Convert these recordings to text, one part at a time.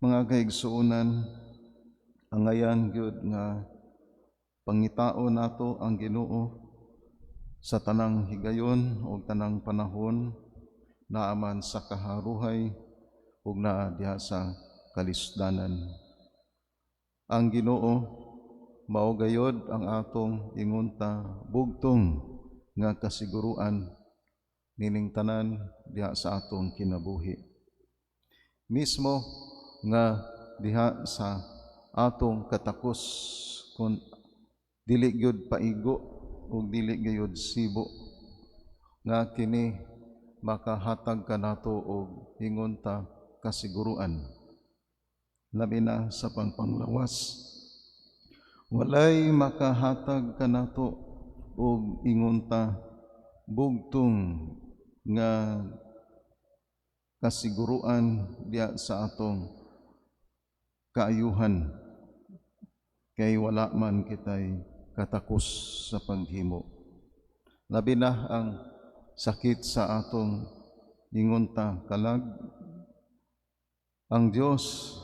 Mga kaigsuonan, angayan gyud nga pangitaon nato ang Ginoo sa tanang higayon o tanang panahon, naa man sa kaharuhay ug naa diha sa kalisdanan. Ang Ginoo mao gayod ang atong ingonta bugtong nga kasiguruan nining tanan diha sa atong kinabuhi. Mismo nga diha sa atong katakos, kung dili gyud paigo ug dili gyud sibo, nga kini makahatag kanato og ingonta kasiguruan, labi na sa pangpanglawas. Walay makahatag kanato og ingonta bugtong nga kasiguruan diha sa atong kaayuhan kay wala man kitay katakos sa paghimo. Labi na ang sakit sa atong ingonta kalag. Ang Dios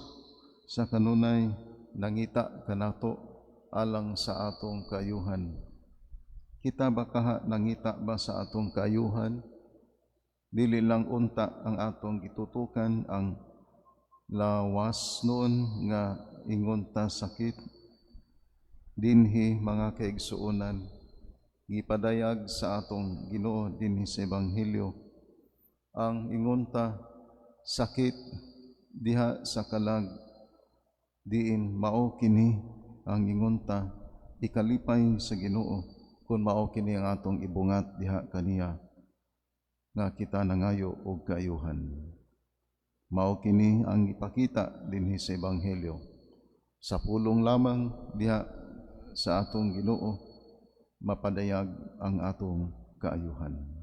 sa kanunay nangita kanato alang sa atong kaayuhan. Kita ba kaha, nangita ba sa atong kaayuhan? Dili lang unta ang atong gitutukan ang lawasnon nga ingonta sakit. Dinhi, mga kaigsuonan, gipadayag sa atong Ginoo dinhi sa Ebanghelyo ang ingonta sakit diha sa kalag, diin mao kini ang ingonta ikalipay sa Ginoo kung mao kini ang atong ibungat diha kaniya nga kita nangayo og kaayuhan. Mao kini ang ipakita dinhi sa Ebanghelyo. Sa pulong lamang diha sa atong Ginoo mapadayag ang atong kaayuhan.